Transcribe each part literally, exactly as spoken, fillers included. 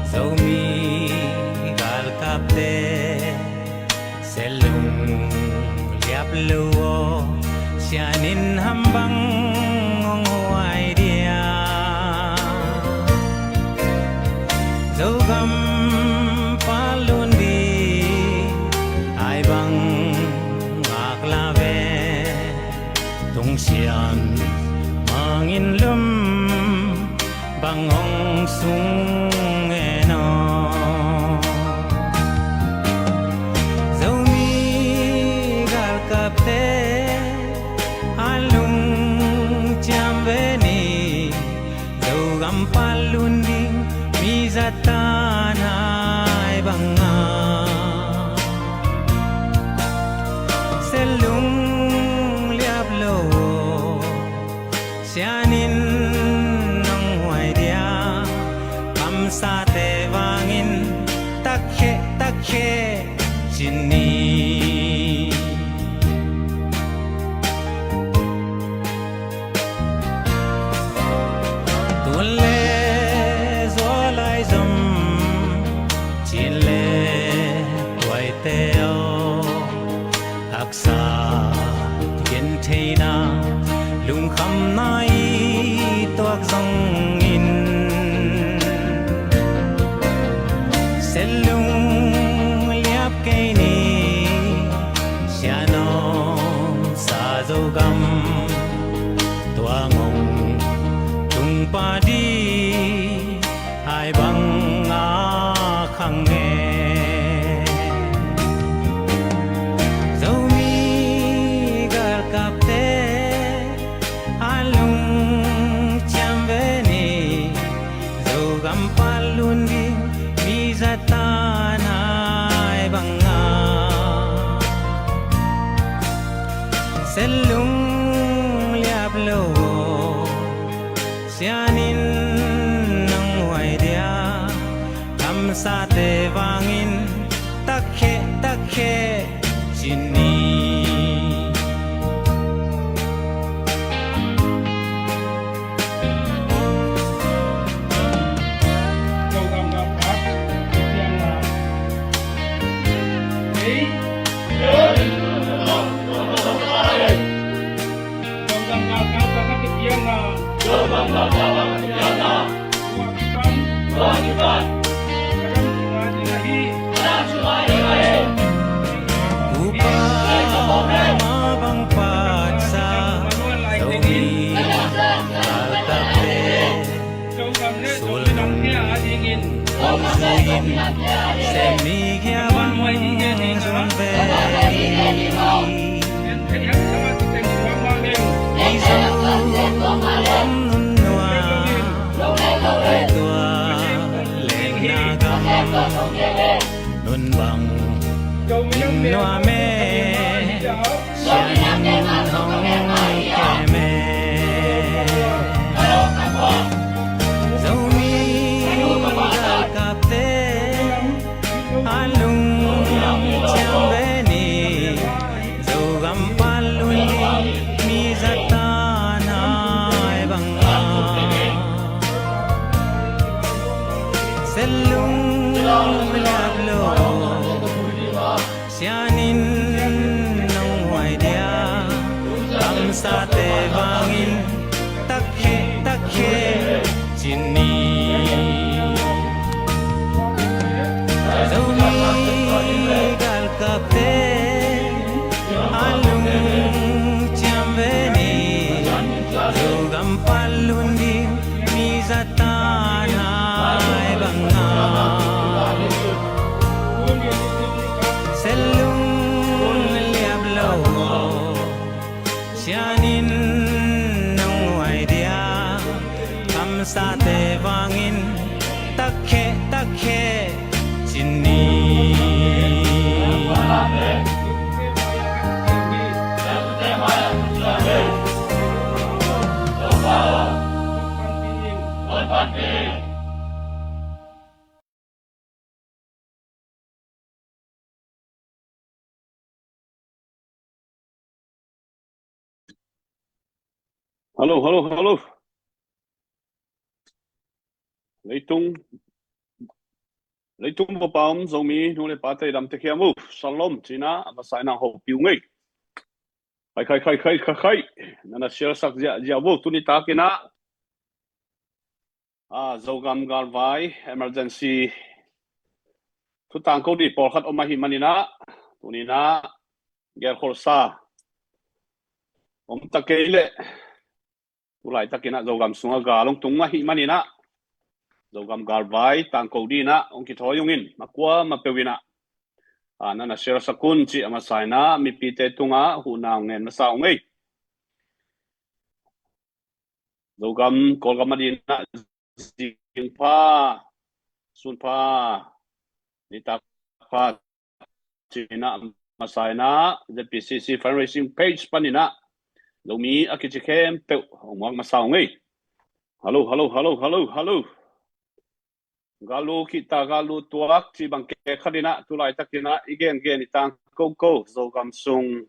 Zomi galkapte, Sellung liap lo aw, sianin ham bang hong huai dia? Zogam palun di ai bang ngak la ve, tung sian mangin lum bang hong sung en aw. Zomi galkapte, a lungciam ve ni, Zogam palun ding mi zat tan ai bang a. Sellung liap lo, sianin hong huai dia? Kamsate vangin takkhe, takkhe ci ni. Tun le zua lai zom, Chin le Tuaite aw, haksa gentheihna, lungkhamna i tuak zongin, Sellung liap kei ni, sianom sa Zogam, tua ngong tung padi ai bang a khang e. Zomi galkapte, a lungciam ve ni, Zogam palun ding mi zat tan ai bang a. Sellung liap lo, sianin hong huai dia? Kamsate vangin takkhe, takkhe ci ni. Upa ma bang patsa, Zomi galkapte, sulnung om suin, semi kia bang zun ve. Mizo om nun nua, tua leng na gam nun bang in nua me, sianin hong kem e. Zomi galkapte, a lungciam ve ni, Zogam palun ding mi zat tan ai bang a. Sellung liap lo, sianin nong huai dia? Kamsate vangin takkhe, takkhe ci ni. Zomi galkapte, a lungciam ve ni, Zogam palun ding mi zat tan ai bang a. Sellung liap lo, sianin nong huai dia? Kamsate vangin takkhe, takkhe ci ni. Hallo, hallo, hallo. Leitung. Leitung bup a om Zomi nu le pa te dam te hiam uh, shalom ci-in ah a masa in ah hopih uh ngei. Khai, khai, khai, khai, khai, khai. Na na share sak ziahziah uh, tuni takin ah, ah, Zogam galvai emergency thu tangko ding pawlkhat om ahih manin ah, tuni in ah gelkholsa om ta kei leh, tu laitakin ah Zogam sungah gal hong tung ahih manin ah, Zogam galvai tangko dingin ah hong kithawi ung in, ma kua ma peuh in ah, ah, na na share sak un ci a masa in ah mipite tungah huhna hong ngen masa uh ngei. Zogam, Kawlgam a dingin ah zing pha, sun pha, nitak pha ci-in ah a masa in ah Z P C C fundraising page panin ah Zomi a kici khempeuh hong muak masa uh ngei. Hello, hello, hello, hello, hello. Gallu khita, gallu tuak ci bang kek khat in ah, tu laitakin ah i gengen i tangko ko Zogam sung,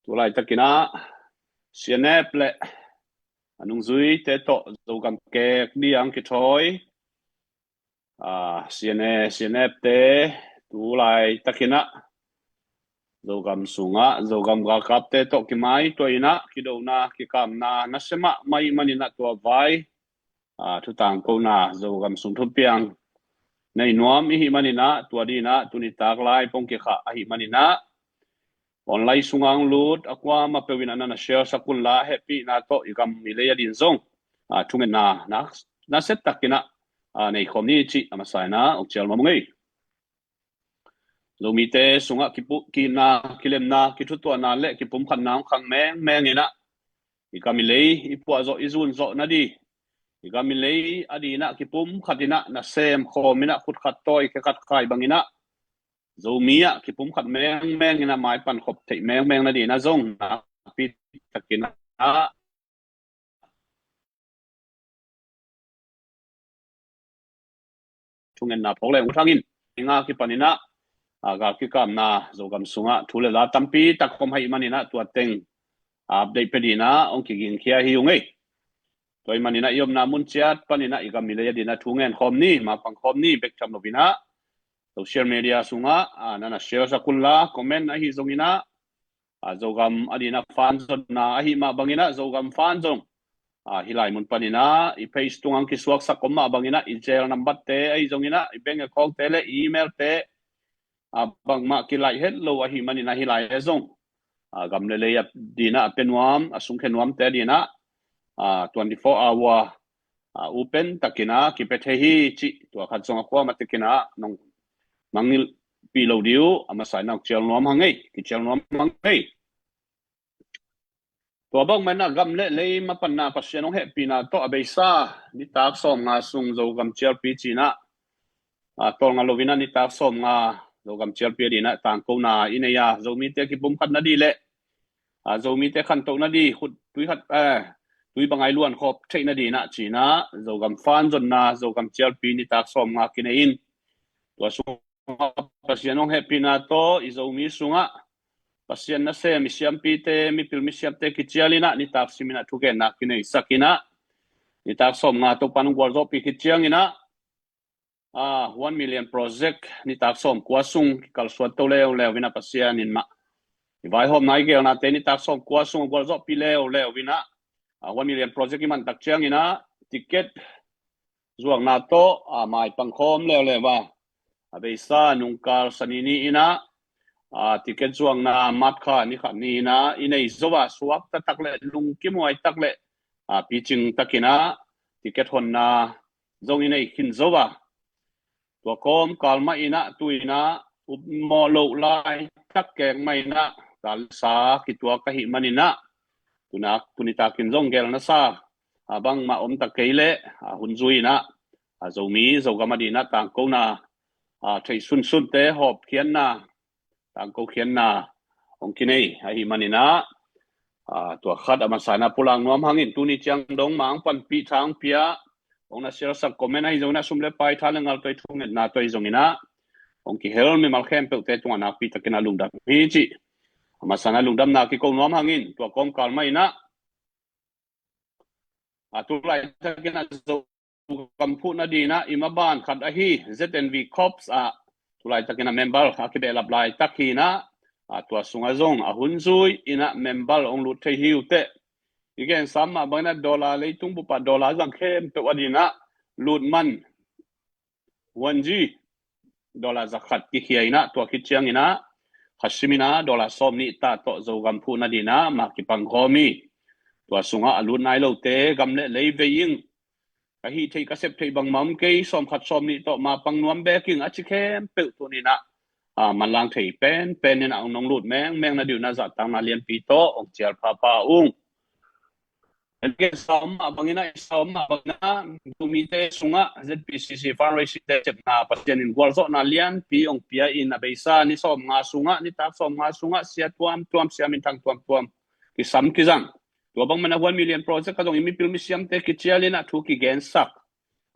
tu laitakin ah C N F le a nungzuite tawh Zogam kek ding a kithawi, ah, C N A, C N F te tu laitakin ah Zogam sungah Zogam galkapte tawh kimaituah in ah kidona kikamna nasia mahmah ahih manin ah tua vai, ah, thu tangkona Zogam sung thupiang nei nuam i hih manin ah, tua dingin ah tuni tak lai pong kikhah ahih manin ah, online sungah hong lut a kua ma peuh in ah na na share sak un la, hehpihna tawh i gam i lei a dingin zong, ah, thungetna na, nasia takin ah, ah, nei khawm ni cih a masa in ah hong cial nuam ung ei. Zomite sungah kipu-, kina, kilemna, kithutuahna le kipumkhatna hong khang mengmeng in ah, i gam i lei i puah zawh, i zun zawh nading, i gam i lei a dingin ah kipumkhat in ah nasem khawm in ah, khut khat tawi khe khat khai bangin ah Zomi ah kipumkhat mengmeng in ah maipan khop theih mengmeng nadingin ah zong nakpi takin ah thungetna phawk leng uh thangin, i nga kipanin ah, ah, gal kikamna Zogam sungah thu le la tampi tak om ahih manin ah tua teng update pia dingin ah hong kigingkhia hi ung ei. Tua ahih manin ah i omna mun ciat panin ah i gam i lei a dingin ah thu ngen khawm ni, mapang khawm ni, bek tham lo in ah social media sungah, ah, na na share sak un la, comment ahi zongin ah, ah, Zogam a dingin ah fan zonna ahih mah bangin ah Zogam fan zong, ah, hih lai mun panin ah i page tungah kisuaksak om mah bangin ah i cell number te ahi zongin ah i bank account te le i email te, ah, bangmah kilaih het lo ahih manin ah hih lai ah zong, ah, gam le lei a dingin ah a pia nuam, a sungkhia nuamte a dingin ah, ah, twenty four hour, ah, open takin ah kipia thei hi cih tua khat zong a kuamah takin ah nong mangngilhpih lo ding uh a masa in ah hong cial nuam hang ei, kicial nuam hang ei. Tua bangmah in ah gam le lei mapanna Pasian hong hehpihna tawh a beisa nitak sawmnga sung Zogam cialpi ci-in ah, ah, tawlnga lo in ah nitak sawmnga Zogam cialpi a dingin ah tangkona i nei a, Zomite kipumkhat nading le, ah, Zomite khantoh nading, khut tui khat, eh, tui bang a i luan khawm theih nadingin ah ci-in ah Zogam fan zonna Zogam cialpi nitak sawmnga kinei in, tua sungah Pasian hong hehpihna tawh i Zomi sungah Pasian nasem i siampite, mipil misiamte kicial in ah nitak sim in ah thugenna kineisak in ah, nitak sawmnga Topa'n hong gualzawhpih khit ciangin ah, ah, one million project nitak sawmkua sung kikalsuan to leuleu in ah Pasian in mah i vaihawmna i geelnate nitak sawmkua sung a gualzawhpih leuleu in ah, ah, one million project i man tak ciangin ah ticket zuakna tawh, ah, maipang khawm leuleu a, a beisa nungkal Sani ni in ah, ah, ticket zuakna March kha ni khat ni in ah i nei zo a, suak taktak le lungkim huai tak le, ah, picing takin ah ticket honna zong i nei khin zo a, tua kawmkal mah in ah tu in ah upmawh loh laitak kek mah in ah, kalsa kituak ahih manin ah, tuni takin zong gel nasa, ah, bangmah om ta kei leh, ah, hun zui in ah, ah, Zomi Zogam a dingin ah tangkona, ah, theih sunsunte hawmkhiatna, tangkokhiatna hong kinei ahih manin ah, ah, tua khat a masa in ah pulak nuam hangin, tuni ciang dong mah hong panpih, tha hong pia, hong na share sak, comment ahi zongin ah, sum le pai, tha le ngal tawh, i thungetna tawh ahi zongin ah hong kihel mimal khempeuhte tungah nakpi takin ah lungdam hi cih a masa in ah lungdamna kiko nuam hangin, tua kawmkal mah in ah, ah, tu laitakin ah Zo Zogam phuhna dinah i maban khat ahi Z N V Corps ah tulaitakin a member a kibehlap laitak hinah, a, tua sungah zong a hun zui inah member hong lut thei hi uh teh. I gensa mah banginah dollar, leitung bup ah dollar zang khempeuh a dinah lutman one G dollar zakhat kikhia inah, tua khit cianginah kha siminah dollar sawm nih ta tawh Zogam phuhna dinah ma kipang khawm hi. Tua sungah a lut nai lote gam le lei vei ing. Ka hih theih ka sep theih bangmah om kei, sawm khat sawm nih tawh ma pang nuam bek ing a ci khempeuh tuninah, a, manlang thei penpen inah hong nong lut mengmeng na diuh na zahtakna lianpi tawh hong cial phapha ung. Ken saum mah banginah, i saum mah banginah Zomite sungah Z P C C fundraising te sepna Pasian in gualzawhna lianpi hong pia in, a beisa ni sawm nga sungah, nitak sawm nga sungah sia tuamtuam, sia minthang tuamtuam kisam kizang. Tua bang manah One Million Project ah zong i mipil misiamte kicial inah thu kigensak.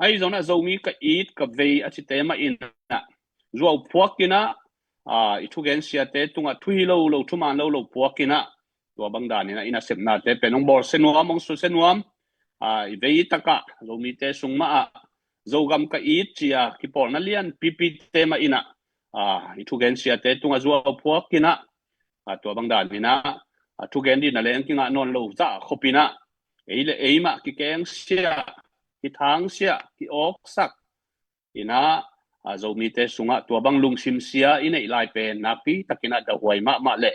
Ahi zongah Zomi ka it ka vei a cite mah inah zuau phuak inah, a, i thugen siate tungah thu hi lo lo, thuman lo lo phuak inah, tua bang dan inah i nasepnate pen hong bawlsia nuam, hong susia nuam, a, i vei takah Zomite sung mah ah Zogam ka it ci-a kipawlna lianpipite mah inah, a, i thugen siate tungah zuau phuak inah, a, tua bang dan inah, a, thugen dihna leng kingah nawn lo zah khop inah, ei le ei mah kikengsia, kithangsia, kiawksak inah, a, Zomite sungah tua bang lungsim sia i neih lai pen nakpi takinah dahuai mahmah le,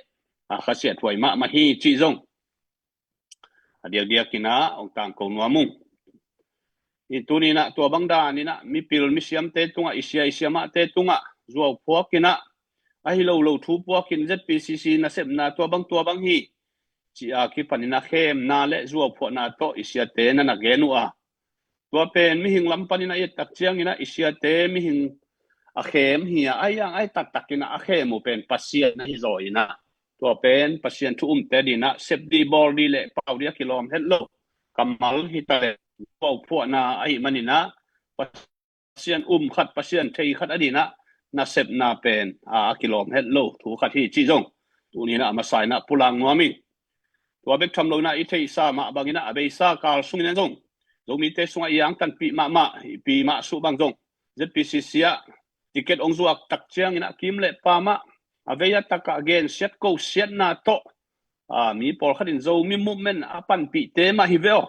a, khasiathuai mahmah hi cih zong a diakdiak inah hong tangko nuam ung. I tuninah tua bang dan inah mipil misiamte tungah, i sia i siamahte tungah zuau phuak inah, ahi lo lo thu phuak in Z P C C nasepna tua bang tua bang hi ci-a kipan inah khemna le zuau phuahna tawh i siate na na gen uh a, tua pen mihing lam paninah i et tak cianginah i siate mihing a khem hi a, ahi ang ahi taktakinah a khem uh pen Pasian ahi zaw inah, tua pen Pasian thu umte dinah sep dih bawl dih le pau dih a kilawm het lo kammal hi ta le, zuau phuahna ahi maninah Pasian um khat, Pasian thei khat a dinah nasepna pen, a, a kilawm het lo thu khat hi cih zong tuninah a masa inah pulak nuam hi. Tua bek tham lo inah i theihsa mah banginah a beisa kal sungin zong Zomite sungah i angtanpih mahmah, i pi mah suh bang zong Z P C C ah ticket hong zuak tak cianginah kim le pam ah a vei a takah gensiat kosiatna tawh, a, mi pawlkhat in Zomi movement a panpihte mah hi ve aw.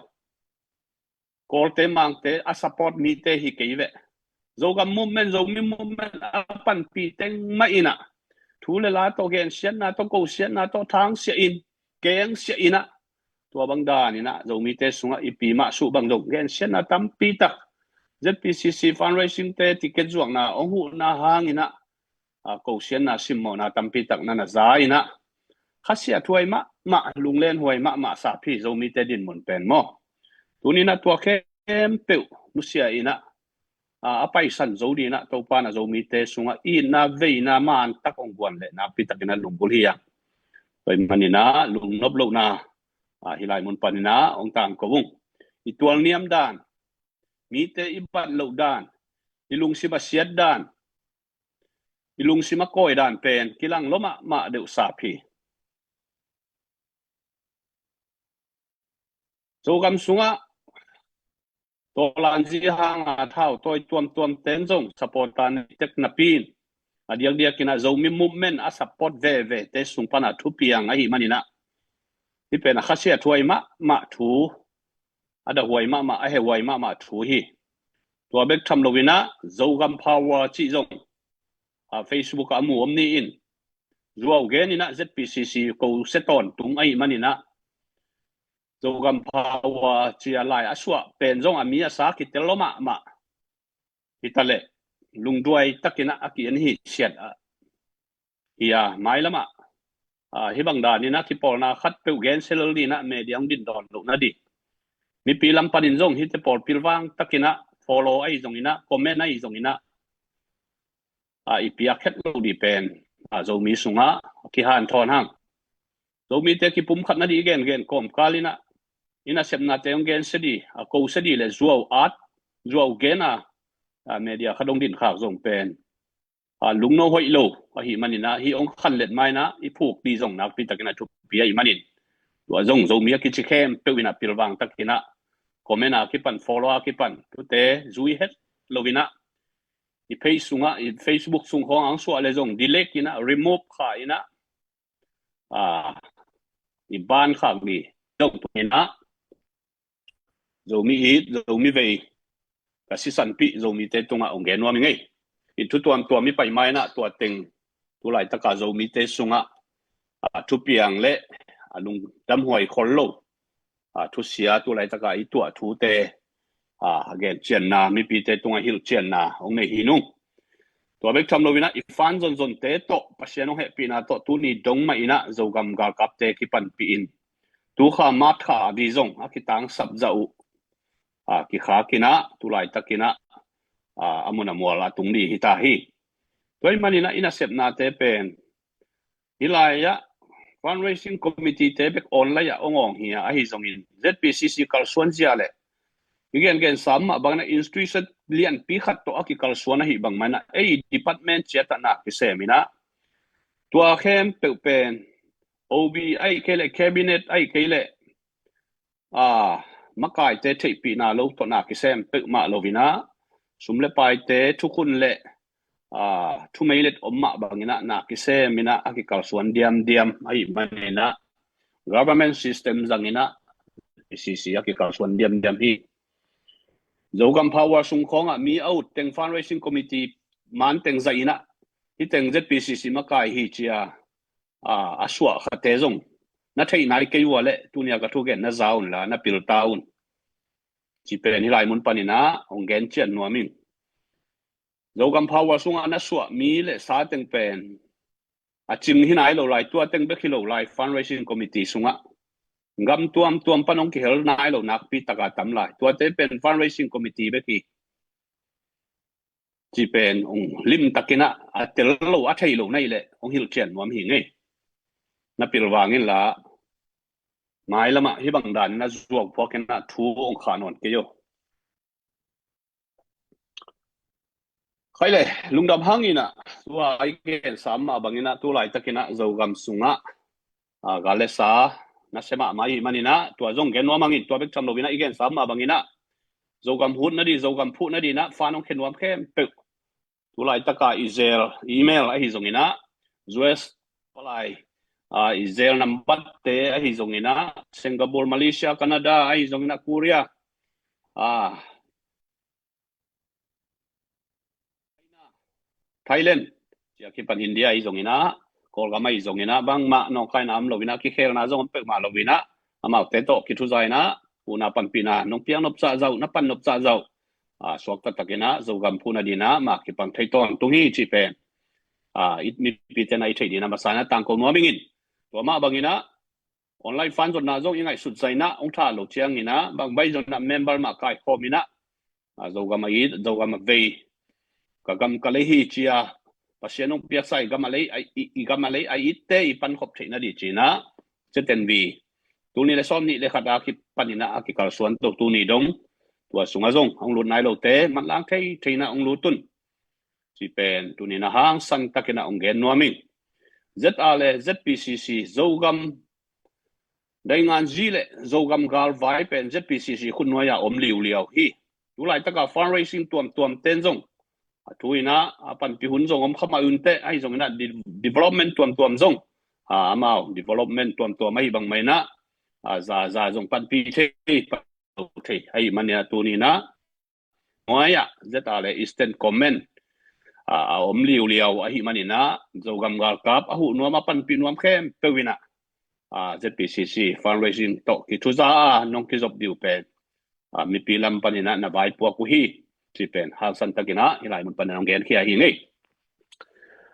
Kawlte Mangte a support mite hi kei ve. Zogam movement, Zomi movement a panpih teng mah inah thu le la tawh, gensiatna tawh, kosiatna tawh thangsiah in, kengsiah inah, tua bang dan inah Zomite sungah i pi mah suh bang zong gensiatna tampi tak, Z P C C fundraising te ticket zuakna hong huhna hang inah, a, kosiatna simmawhna tampi tak na na za inah, khasiathuai mahmah, lunglenhuai mahmah sap hi Zomite dinmun pen maw. Tuninah tua khempeuh nusia inah, a, a paisan zo dinah Topa na Zomite sungah itna veina man tak hong guan leh nakpi takinah lunggulh hi a. Tua ahih maninah lungnop lohna, a, hih lai mun paninah hong tangko ung. I tualniam dan, mite i bat loh dan, i lungsim a siat dan, i lungsim a kawi dan pen kilang lua mahmah deuh sap hi. Zogam sungah tawlanzi hanga thau tawi tuamtuam ten zong support a nei tek napi in, a diakdiakinah Zomi movement a support veve te sung pana thupiang ahih maninah hih pen a khasiathuai mahmah thu, a dahuai mahmah, a heuhuai mahmah thu hi. Tua bek tham loinah Zogam Power cih zong, a, Facebook ah a mu om ni in, zuau gen inah Z P C C ko sia tawntung ahih maninah Zogam Power ci-a lai a suah pen zong a mi a sa kitel lua mahmah hi ta leh, lungduai takinah a ki-en hi siat a hi a, mailamah, a, hih bang daninah kipawlna khat peuh gensia lel dinah media hong din dawn lohna dih. Mipi lam panin zong hihte pawl pilvang takinah follow ahi zonginah, comment ahi zonginah, a, i piak het lo dih pen, a, Zomi sungah a kihanthawn hang. Zomite kipumkhatna dih i gengen kawmkal inah, i nasepnate hong gensia dih, a, kosia dih le zuau at, zuau gen a, a, media khat hong dinkhak zong pen, a, lungno hoih lo ahih maninah, hih hong khanlet mainah i phuk dih zong nakpi takinah thupi ahih manin, tua zong Zomi a kici khempeuh inah pilvang takinah comment a kipan, follow a kipan, tute zui het lo in ah, i page sungah, i Facebook sung khawng ang suah le zong delete in ah, remove kha in ah, a, i ban khak mi dong tung in ah, Zomi it, Zomi vei, ka sisanpih Zomite tungah hong gen nuam ing ei. I thu tuamtuam i pai ma in ah, tua teng tu laitaka Zomite sungah, a, thupiang le, a, lungdamhuai khol lo, a, thusia tu laitaka i tuah thute, a, a gen cianna, mipite tungah hilh cianna hong nei hi nung. Tua bek tham lo in ah, i fan zonzonte tawh Pasian hong hehpihna tawh tuni dong mah in ah Zogam galkapte kipanpih in, tu kha March kha a di zong a kitangsap zah uh, a, kikhak in ah, tu laitak in ah, a, a mun a mual a tung di hi ta hi. Tua ahih man in ah, i nasepnate pen, hih lai ah fundraising committee te bek online ah hong awng hi a, ahi zongin Z P C C kalsuan zia le i gengen sam mah bang in ah, institution lianpi khat tawh a kikalsuan ahih bang man in ah, ei department ciat ah na kisem in ah, tua khempeuh pen O B ahih kei leh, cabinet ahih kei leh, a, makaite theihpihna lo tawh na kisem peuhmah lo in ah, sum le paite thukhun le, a, thumeilet om mah bang in ah na kisem in ah, a kikalsuan diamdiam ahih man in ah, government system zang in ah Z P C C a kikalsuan diamdiam hi. Zogam Power sung khawng ah mi a ut teng, fundraising committee man teng zaih in ah, hih teng Z P C C makai hi ci a, a, a suah khate zong na theih nai kei uh a leh, tuni a ka thugen na za un la, na pil ta un, ci pen hih lai mun pan in ah hong gen cian nuam ing. Zogam Power sungah na suah mi le sa teng pen a cing hi nai lo lai, tua teng bek hi lo lai, fundraising committee sungah gam tuamtuam pan hong kihel nai lo nakpi taka tam lai, tuate pen fundraising committee bek hi, ci pen hong limtak in ah, a tel lo, a thei lo na hih leh hong hilh cian nuam hi ing ei. Na pil vang in la, mailam ah hih bang dan in ah zuau phuak in ah thu hong khah nawn kei uh. Khai le, lungdam hang in ah, tua i gen sam mah bang in ah, tu laitak in ah Zogam sungah, a, gal le sa nasia mahmah ahih man in ah, tua zong gen nuam hang in, tua bek tham lo in ah i gen sam mah bang in ah, Zogam hut na di, Zogam phuh na di in ah fan hong khia nuam khempeuh, tu laitaka i zel, email ahi zong in ah, U S palai, a, i zel nambatte ahi zong in ah, Singapore, Malaysia, Canada ahi zong in ah, Korea, a, Thailand, ci a kipan India ahi zong in ah, Kawlgam ahi zong in ah, bangmah nawngkaina om lo in ah, kikhelna zong om peuhmah lo in ah, amaute tawh kithuza in ah, huhna panpihna nong piak nop zahzah uh, na pan nop zahzah uh, a, suakta tak in ah Zogam phuh na di in ah ma kipang thei tawntung hi, ci pen, a, i mipite na i theih di in ah masa in ah tangko nuam ing in. Tua mah bang in ah online fan zonna zong i ngaihsut zah in ah, hong tha lo ciang in ah, bang bai zong in ah member mah kaikhawm in ah, a, Zogam a it, Zogam a vei, ka gam ka lei hi ci a, Pasian hong piaksa i gam a lei, a, i, i gam a lei a itte i pankhop theih na di ci in ah, Z N V tul nih le sawm nih le khat a kipan in ah a kikalsuan to tuni dong, tua sungah zong hong lut nai lote manlang thei thei in ah hong lut un, ci pen tuni in ah hangsan tak in ah hong gen nuam ing. Z A le Z P C C, Zogam Dainganzi le Zogam Galvai pen Z P C C khutnuai ah om liuliau hi. Tu laitaka fundraising tuamtuam ten zong, a, thu in ah, a, panpih hun zong om kha mah un teh, ahi zong in ah de-, development tuamtuam zong, a, amau development tuamtuam ahi bang mah in ah, a, za, za zong panpih thei, panpih thei ahi man in ah, tuni in ah nuai ah Z A le Eastern Command, a, a om liuliau ahi man in ah, Zogam galkap a huh nuam, a panpih nuam khempeuh in ah, a, Z P C C fundraising tawh kithuza a nong kizop di uh pen, a, mipi lam pan in ah na vaipuak uh hi, ci pen hangsan tak in ah hih lai mun pan in ah hong genkhia hi ing ei.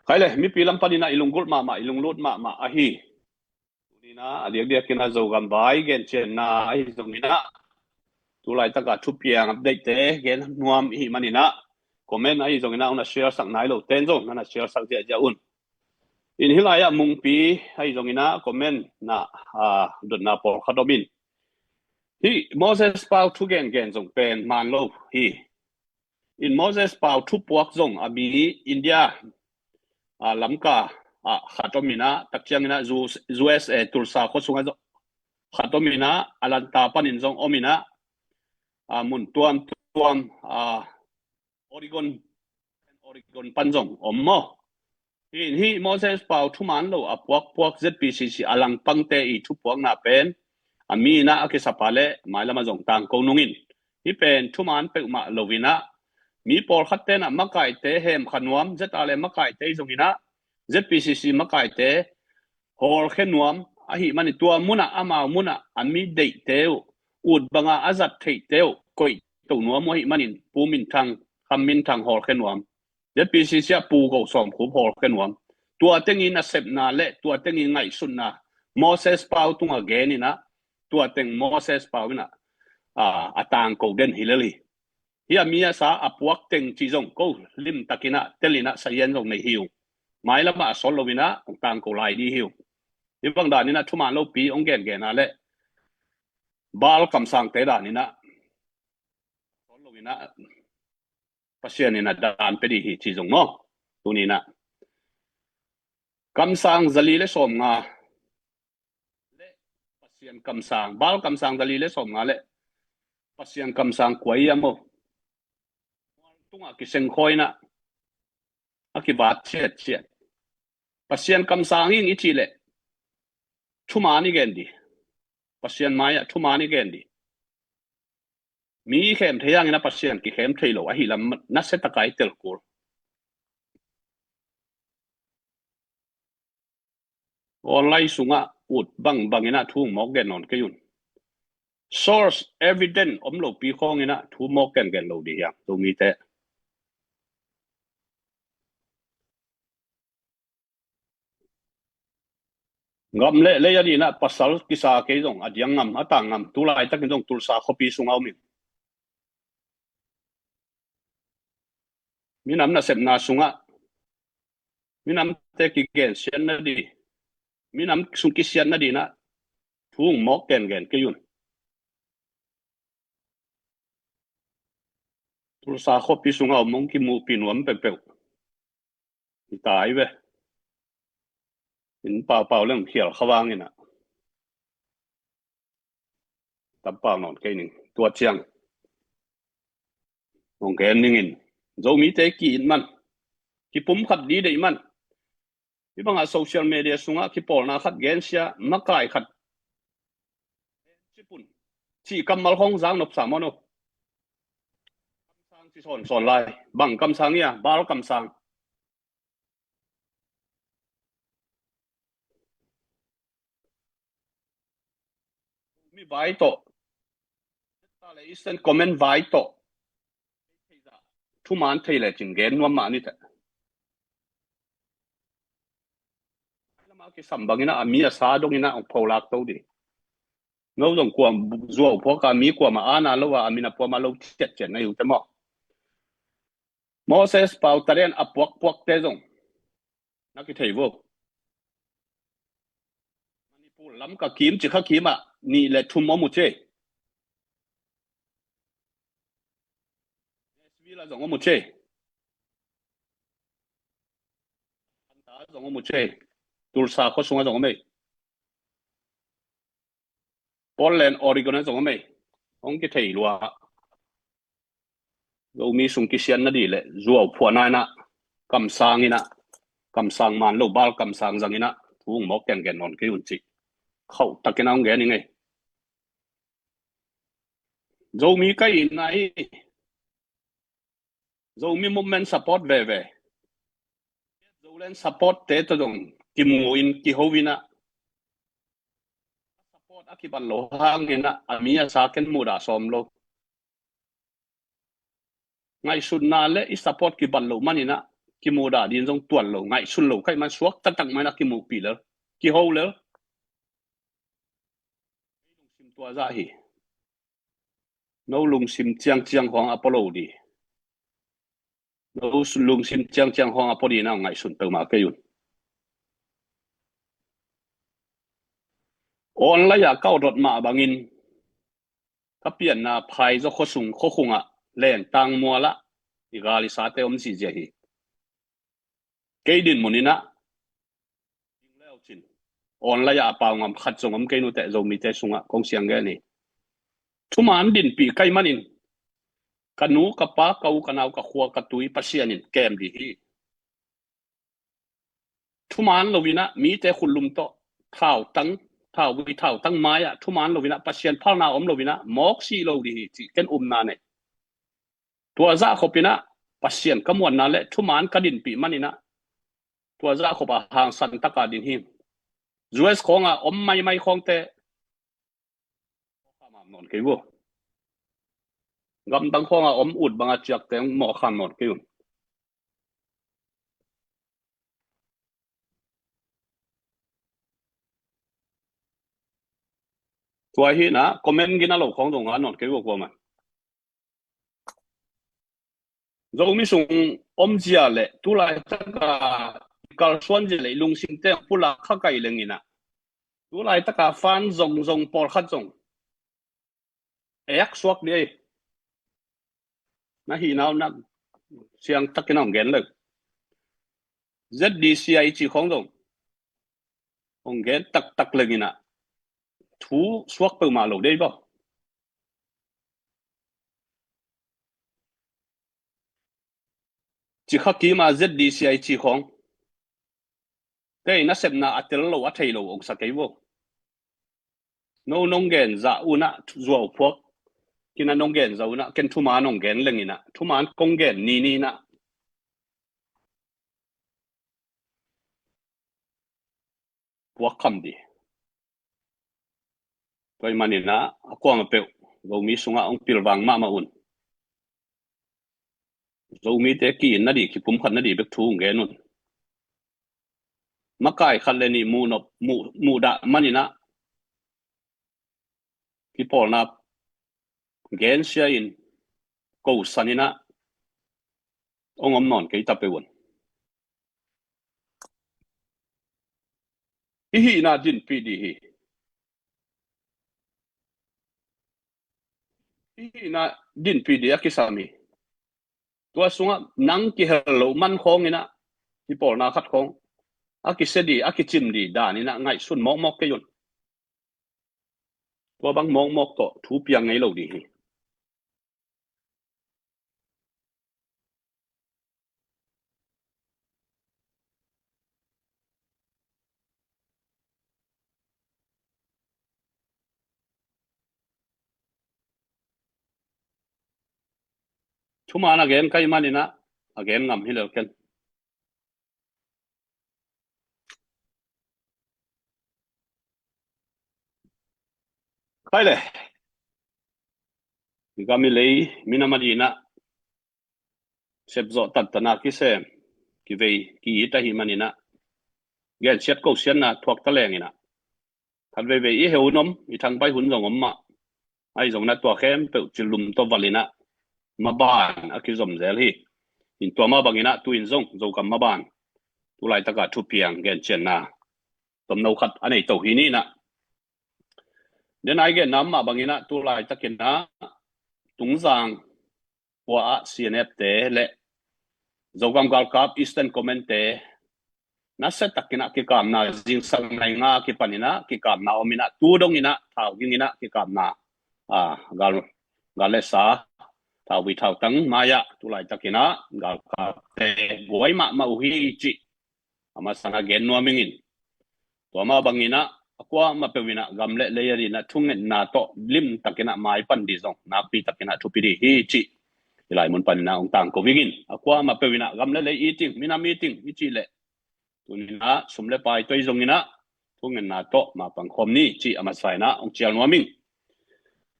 Khai le, mipi lam pan in ah i lunggulh mahmah, i lunglut mahmah ahi, tuni in ah a diakdiak in ah Zogam vai gencianna ahi zong in ah, tu laitaka thupiang update te gen nuam i hih man in ah, comment ahi zong in ah hong na share sak nai lo ten zong na na share sak ziahziah un. In hih lai ah Mungpi ahi zong in ah comment na, a, dotna pawlkhat om in, hih Moses Pau thugengen zong pen man lo hi. In Moses Pau thupuak zong a mi India, a, Lamka ah khat om in ah, tak ciang in ah U-, U S A Tulsa khua sungah zong khat om in ah, Atlanta pan in zong om in ah, a, mun tuamtuam, a, Oregon, Oregon pan zong om maw? Hi, hi Moses Pau thuman lo a puakpuak Z P C C a langpangte i thupuakna pen a mi inah a kisapa le mailam a zong tangko nungin, hi pen thuman peuhmah lo inah mi pawlkhat tenah makaite hemkha nuam, Z R le makaite zong inah Z P C C makaite hawlkhia nuam ahih manin tua munah amau munah a mi deihte uh, ut banga a zat theihte uh koih to nuam uh ahih manin Pu Min Thang, Kham Min Thang hawlkhia nuam. Z P C C ah Pu Go Sawm Khup hawlkhia nuam. Tua teng i nasepna le tua teng i ngaihsutna Moses Pau tungah gen inah, tua teng Moses Pau inah, a, a tangko den hi lel hi. Hi a mi a sa a puak teng ci zong ko limtak inah tel inah sahian zong nei hi uh. Mailam ah a sawt lo inah hong tangko lai dih hi uh. Hi bang dan inah thuman lopi hong gengen a le Baal kamsangte dan inah sawt lo inah Pasian inah dan pia dih hi ci zong maw? Tuni inah kamsang zali le sawmnga le Pasian kamsang, Baal kamsang zali le sawmnga le Pasian kamsang kua i a maw? Tungah kisengkhawi inah a kivat ciatciat. Pasian kamsang ing i cih leh thuman i gen dih. Pasian mai-ah thuman i gen dih. Mi khem thei hangin a Pasian kikhem thei lo ahi lam nasia taka i telkul. Online sungah ut bangbang inah thu mawk gen nawn kei un. Source evidence om lopi khawng inah thu mawk gengen lo dih hiang Zomite. Ngam le lei a dinah pasal kisa kei zong a diang ngam a tang ngam tu laitakin zong Tulsa khuapi sungah om in. Minam nasepna sungah minamte kigensiatna dih, minam sung kisiatna dinah thu mawk gengen kei un. Tulsa khuapi sungah om hong kimuhpih nuam peuhpeuh hi ta hi ve. In paupau leng khial kha vang inah tampau nawn kei ning. Tua ciang hong gen ningin Zomite ki-it man, kipumkhat dih deih man. Hi bangah social media sungah kipawlna khat gensia makai khat cipun cih kammal khawng zak nopsa maw no? Kamsang ci sawnsawn lai. Bang kamsang ia? Baal kamsang. Mi vai tawh, ta le Eastern Command vai tawh thuman thei le cin gen nuam mah ni teh. Lama kisam bangin a mi a sa dongin a hong pholak to dih. No zong kuam zuau phuak a mi kuam a ana lo a, a min a puam a lo ciatciat na hi uh te maw? Moses Pau tarian a puakpuakte zong na kithei vo. Manipur lam ka kim ci kha kim ah nih le thum om uh ci. Nashville ah zong om uh ci. Atlanta ah zong om uh ci. Tulsa khua sungah zong om ei. Portland, Oregon ah zong om ei. Hong kithei lua. Zomi sung kisian na dih le zuau phuah na inah kamsang inah, kamsang man lo Baal kamsang zang inah thu hong mawk gengen nawn kei un ci. Khauh takin a hong gen i ngei. Zomi ka itna hi. Zomi movement support veve. Zoland support te tawh zong kimu in kiho inah support a kibat lo hang inah a mi a sa ken mudah sawm lo. Ngaihsutna le i support kibat lo man inah kimudah din zong tuan lo, ngaihsun lo kaih man suak taktak man inah kimuhpih lel, kiho lel. Lungsim tua zah hi. No lungsim ciangciang huang a pua lo dih. No lungsim ciangciang huang a pua dih na ngaihsun peuhmah kei un. Online ah ka awdot mah bangin ka pianna phaizaw khuasung khuakhungah lengtang mualah i gal i sate om zihziah hi. Kei din mun inah online ah a pau ngam khat zong om kei nuteh Zomite sungah kong siang gen hi. Thuman dinpih kaih manin Ka nu, ka pa, ka u, ka nau, ka khua, ka tui Pasian in kem dih hi. Thuman loinah mite khullum tawh thautang, thauvui thautang mai-ah thuman loinah, Pasian phalna om loinah mawk sih lo dih hi cih ken upna nei. Tua zah khopinah Pasian ka muanna le thuman ka dinpih maninah tua zah khopah hangsan taka ding hi. U S khawngah om maimai khawngte mawk kham nawn kei uh. Gamdang khawngah om ut banga ciakte mawk kham nawn kei uh. Tua hi na comment gina lo khawng zong a nawn kei uh kuamah. Zomi sung omzia le tulai taka kalsuanzia le lungsingte pulak kha kai lenginah tulai taka fan zongzong pawlkhat zong eak suak dih ei. Na hi nau na siang takin hong gen lo. Z D C I ci khawng zong hong gen taktak lenginah thu suak peuhmah lo dei baw. Cikha kima Z D C I ci khawng tei nasepna a tel lo a thei lo ong sa kei vo. No nong gen zah unah zuau phuak kina nong gen zah unah ken thuman nong gen lenginah thuman kong gen nininah puak kham dih. Tua ih maninah a kuama peuh Zomi sungah hong pilvang mahmah un. Zomite ki-in nadih, kipumkhat nadih bek thu hong gen un. Makai khat le nih muhnop muh, muhdah maninah kipawlna gensia in kosaninah hong om nawn kei ta peuh un. I hihna dinpih dih hi. I hihna dinpih dih a kisam hi. Tua sungah nang kihel lo man khawnginah kipawlna khat khawng a kisia dih, a kicim dih daninah ngaihsun mawkmawk kei un. Tua bang mawkmawk tawh thu piang ngei lo dih hi. Thuman a gen kai maninah a gen ngam hi lel ken. Khai le. Gam i lei minam a dinah sepzawh tattana kisem kivei ki-it ahi maninah gensiat kosiatna thuak ta lenginah khat veivei i heu hun om, i thangpai hun zong om mah. Ahi zongin a tua khempeuh cilum tawh valinah maban a kizom zel hi. In tua mah banginah tu-in zong Zogam maban tulaitaka thupiang gencianna tomno khat a nei to hi ninah. Den ai genna mah banginah tulaitakinah Tungzang khua-ah C N F te le Zogam galkap Eastern Command te nasiatakinah kikapna zingsang nai nga kipaninah kikapna ominah tu donginah thau ginginah kikapna, a, gal, gal le sa, thauvui thautang mai-ah tulaitakinah galkapte buai mahmah uh hi cih a masana gen nuam ingin. Tua mah banginah a kuamah peuhinah gam le lei a dinah thungetna tawh limtakinah maipan dih zong nakpitakinah thupi dih hi cih i laimun paninah hong tangko vingin. A kuamah peuhinah gam le lei iting, minam iting i cih leh tuninah sum le pai toi zonginah thungetna tawh mapang khawm ni cih a masainah hong cial nuam ing.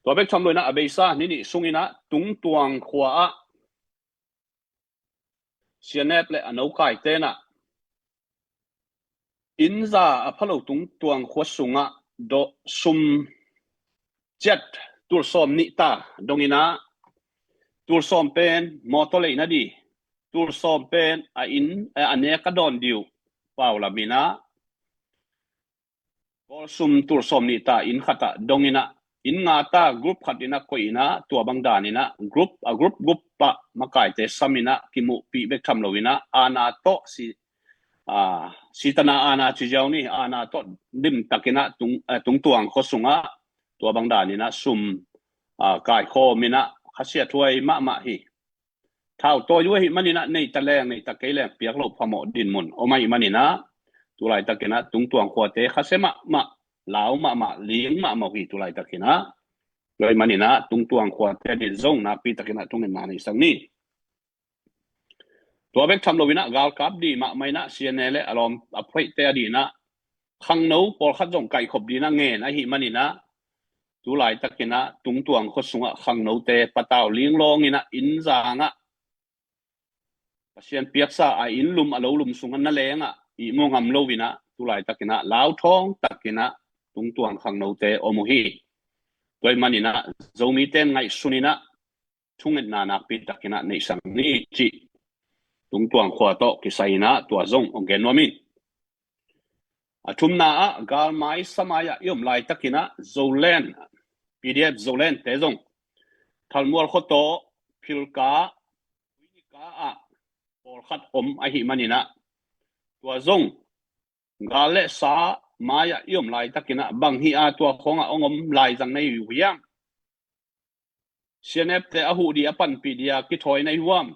Tua bek tham loinah a beisa ni nih sunginah Tungtuang khua-ah C N F le a nokai tenah innza a phalo Tungtuang khua sungah dawh sum ciat tulsawm nih ta donginah tulsawm pen mawtaw leina dih, tulsawm pen a inn, a nek a dawn dih uh pau laminah Kawlsum tulsawm nih ta inn khatah donginah inn nga ta group khat inah koihinah tua bang daninah group a group group pah makaite saminah kimuhpih bek tham loinah aana tawh si, a, sitana aana ci ziau ni aana tawh limtakinah tung, a, Tungtuang khua sungah tua bang daninah sum, a, kaikhawminah khasia thuai mahmah hi. Thau tawi uh ahih maninah neita leng neita kei leng piak loh phamawh dinmun om ahih maninah tulaitakinah tungtuang khuate khasia mahmah, lau mahmah, ling mahmah uh hi tulaitakinah. Tua ahih maninah tungtuang khuate adin zong nakpitakinah thungetna neihsak ni. Tua bek tham loinah galkap dih mahmah inah C N A le a lawm a phoihte adinah khangno pawlkhat zong kaihkhop dinah ngen ahih maninah tulaitakinah tungtuang khua sungah khangnote patau linglawng inah inn zangah Pasian piaksa a inn lum a lo lum sungah na lengah ihmu ngam loinah tulaitakinah lauthawng takinah tungtuang khangnote om uh hi. Tua ahih maninah Zomite in ngaihsun inah thungetna nakpitakinah neihsak ni cih tungtuang khua tawh kisai inah tua zong hong gen nuam in. A thumna ah galmai samai ah i om laitakinah Zoland, P D F Zoland te zong Thalmual khuataw Philka, Uinika ah pawlkhat om ahih maninah tua zong gal le sa mai ah i om laitakinah bang hi a tua khawngah hong om laizang na hi uh hiam? C N F te a huh dih a panpih dih a kithawi na hi huam?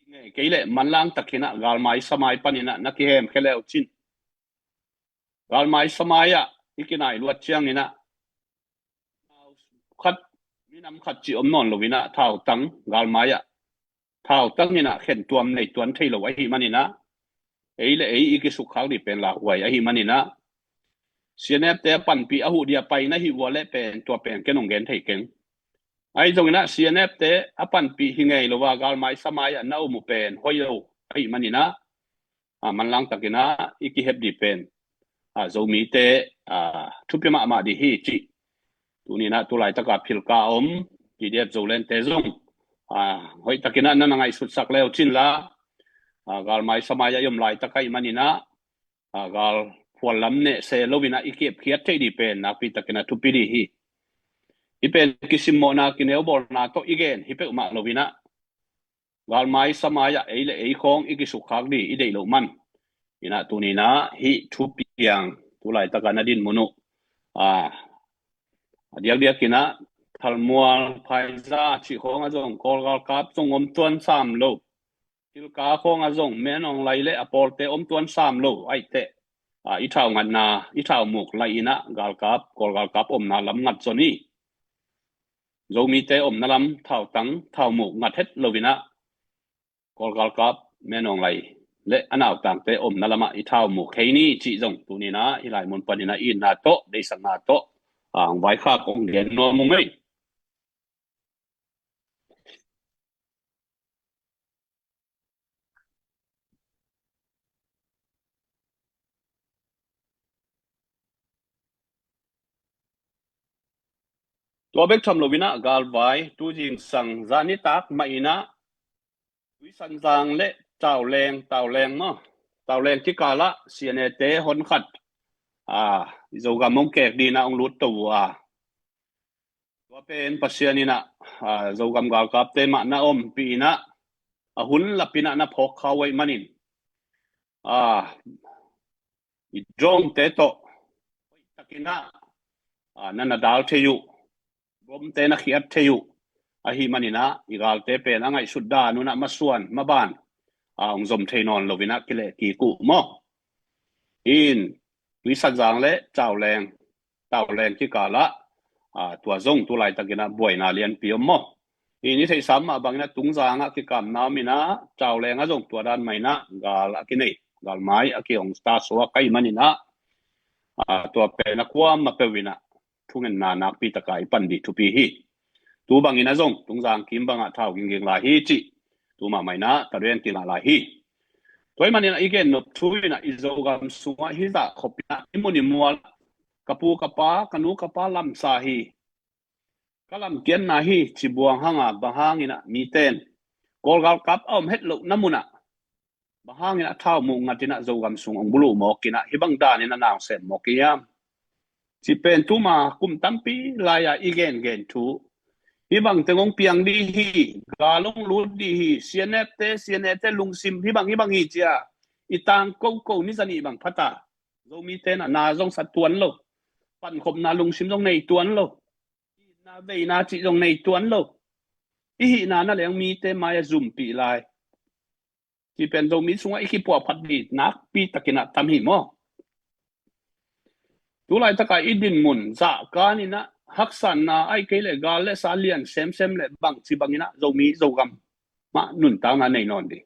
Ngei kei leh manlang takinah galmai samai paninah na kihemkhia le uh cin. Galmai samai ah i kinai luat cianginah khat, minam khat cih om nawn loinah thautang galmai ah thautang inah khentuam nei tuan thei lo ahih maninah ei le ei i kisukkhak dih pen lauhuai ahih maninah C N F te a panpih a huh dih a pai na hi uh a leh pen tua pen ken hong gen thei keng. Ahi zonginah C N F te a panpih hi ngei lo a galmai samai ah na om uh pen hoih lo ahih maninah a manlang takinah i kihep dih pen a Zomite a thupi mahmah dih hi cih. Tuninah tulaitaka Philka om P D F Zoland te zong a hoih takinah na na ngaihsutsak le uh cinla a galmai samai ah i om laitak ahih maninah a gal phual lam neh se loinah i kiepkhiat theih dih pen nakpitakinah thupi dih hi. Hih pen kisimmawhna kineubawlna tawh i gen hi peuhmah loinah galmai samai ah ei le ei khawng i kisukkhak dih i deih loh man inah tuninah hih thupiang tulaitakah na dinmun uh a a diakdiakinah Thalmual, Phaiza cih khawngah zong Kawl galkap zong om tuan sam lo. Philka khawngah zong Min Aung Hlaing le a pawlte om tuan sam lo aih teh a i thau ngatna i thau muk laih inah galkap, Kawl galkap omna lam ngat zon hi. Zomite omna lam thautang thaumuk ngat het loinah Kawl galkap Min Aung Hlaing le a nautangte omna lamah i thaumuk kei ni cih zong tuninah hih lai mun paninah i itna tawh deihsakna tawh a hong vaikhak hong gen nuam uh mei. Tua bek tham loinah galvai tu zingsang zanitak mah inah Tuisanzang le Tauleng, Tauleng maw, Tauleng kikalah C N A te honkhat a Zogam hong kek dinah hong lut to uh a tua pen Pasian inah a Zogam galkapte mah na ompih inah a hun lapinah na phawk kha uh ahih manin a i drone te tawh hoih takinah a na na dal thei uh, bomte na khiat thei uh ahih maninah i galte pen a ngaihsut dan unah masuan maban a hong zom thei nawn loinah kileh kik uh maw. In Tuisanzang le Tauleng, Tauleng kikalah a tua zong tulaitakinah buaina lianpi om maw. In i theihsa mah banginah Tungzangah kikamna om inah Tauleng ah zong tua dan mah inah gal a kinei, galmai a kihong ta suak ahih maninah a tua pen a kuamah peuh inah thungetna nakpitaka i pan dih thupi hi. Tu bangin a zong Tungzang kim bangah thau gingging lai hi cih tu mahmah inah Tauleng kingah lai hi. Tua ahih maninah i gen nop thu inah i Zogam sungah hih zah khop inah i mun i mual ka pu ka pa, ka nu ka pa lamsa hi, ka lamkiatna hi ci buang hanga bang hanginah mite in Kawl galkap a om het lohna munah bang hanginah thaumuk ngatinah Zogam sung hong buluh mawkinah hih bang daninah na hong sem mawk hiam? Ci pen tuma kum tampi lai-a i gengen thu hih bang teng hong piang dih hi, gal hong lut dih hi, C N F te, C N A te lungsim hih bang hih bang hi cia i tang koko ni zanih bang phata Zomite inah na zong sa tuan lo, pankhopna lungsim zong nei tuan lo. Itna a veina cih zong nei tuan lo. I hihna na leng mite mai a zumpih lai. Ci pen Zomi sungah i kipuahphat dih nakpi takin ah tam hi maw? Tulaitakah i dinmun zahkan in ah haksatna ahih kei leh gal le sa lian semsem le bangci bangin ah Zomi Zogam mah nuntakna nei nawn dih.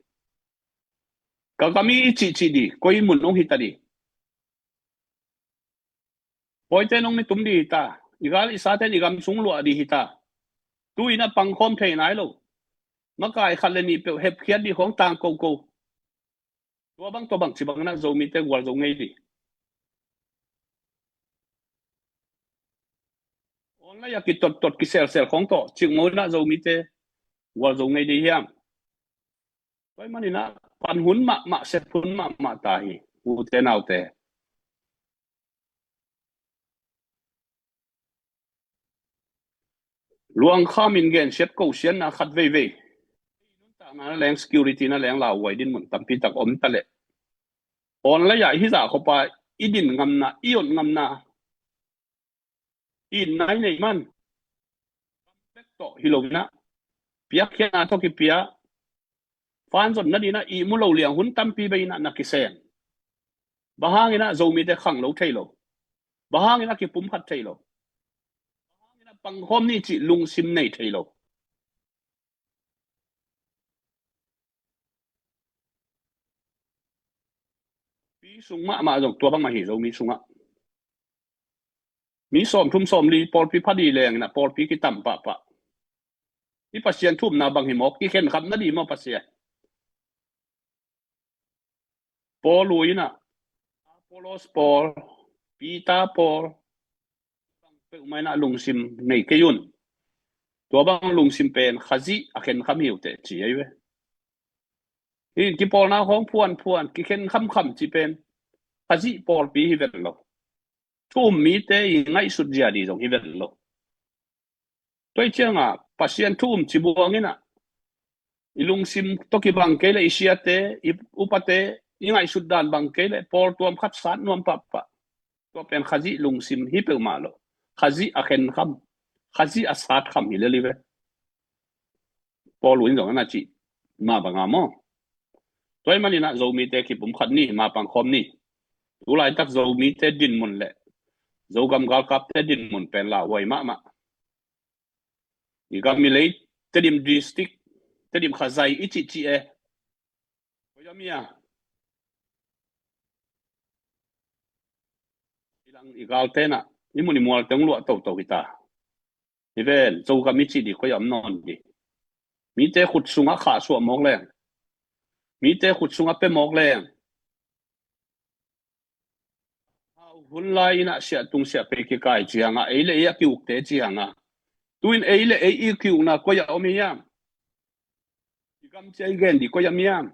Ka gam i cihcih dih, koi mun hong hita dih. Pawite nong ni tum dih hita, i gal i sate in i gam sung luah dih hita. Tu in ah pangkhawm thei nai lo. Makai khat le nih peuh hepkhiat dih khawng tang koko. Tua bang tua bangci bangin ah Zomite gualzo ngei dih. Online a kitottot kiselsel khawng tawh cikmah in ah Zomite gualzo ngei dih hiam? Tua ahih manin ah pan hun mahmah, sep hun mahmah ta hi, ute naute. Luangkham in gensiat kosiatna khat veivei. Nuntakna na leng, security na leng, lauhuai dinmun tampi tak om ta leh, online ah hih zah khop a i din ngamna, i ot ngamna, i nai nei man bek tawh hi lo in ah, piakkhiatna tawh kipia, fanzon nading in ah ihmu lo liang hun tampi bei in ah na kiseng. Bang hangin ah Zomite khanglo thei lo? Bang hangin ah kipumkhat thei lo? Bang hangin ah pangkhawm ni cih lungsim nei thei lo? Pi sung mahmah zong tua bang mah hi, Zomi sungah. Mi sawmthum sawmli pawlpi pha dih leng in ah pawlpi kitam pahpah. I Pasian thu umna bang hi mawk, kikhen kham nading maw Pasian? Paul uh in ah, Apollos Paul, Peter Paul, peuhmah in ah lungsim nei kei un. Tua bang lungsim pen Khazih a khen kham hi uh teh ci ahi ve. Hi in kipawlna khawng phuanphuan, kikhen khamkham ci pen Khazih pawlpi hi vet lo. Thu um mite i ngaihsut zia dih zong hi vet lo. Tua ahih ciangah Pasian thu um ci buang in ah, i lungsim tawh kibang kei leh, i siate, i upate, i ngaihsut dan bang kei leh, pawltuam khat sat nuam pahpah. Tua pen Khazih lungsim hi peuhmah lo. Khazih a khen kham, Khazih a sat kham hi lel hi ve. Paul uh in zong a na cih mah bang a maw? Tua ahih manin ah Zomite kipumkhat ni, mapang khawm ni. Tulaitak Zomite dinmun le Zogam galkapte dinmun pen lauhuai mahmah. I gam i lei, Tedim District, Tedim Khazai i cihcih e. Koi a mi a, i lang i galte in ah i mun i mualte hong luah toto hita. Hi ven, Zogam i cih dih koi a om nawn dih? Mite khut sungah khahsuah mawk leng, mite khut sungah pia mawk leng, hau hun lai in ah siahtung siahpei kikai ciangah, ei le ei a kiukte ciangah, tu in ei le ei i kiukna koi a om hiam? I gam cia i gen dih koi a om hiam?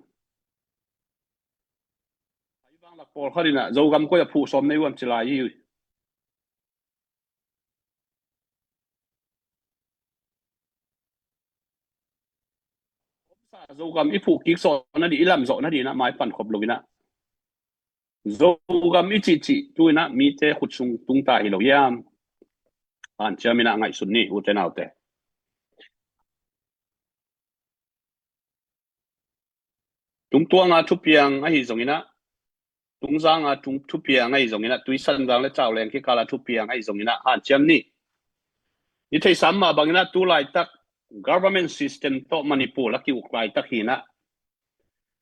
Ai vanglak pawlkhat in ah Zogam koi a phuh sawm na hi uh hiam ci lai hi. Zogam i phuh kik zawh nading, i lam zawh nading in ah maipan khop lo in ah, Zogam i cihcih tu in ah mite khut sung tung ta hi lo hiam? Hanciam in ah ngaihsun ni, ute naute. Tungtuang a thupiang ahi zong in ah, tungzang a tung thupiang ahi zong in ah, tuisan zang le cauleng kikal a thupiang ahi zong in ah, hanciam ni. I theihsa mah bang in ah, tulaitak government system tawh Manipur a ki-uk laitak hi in ah,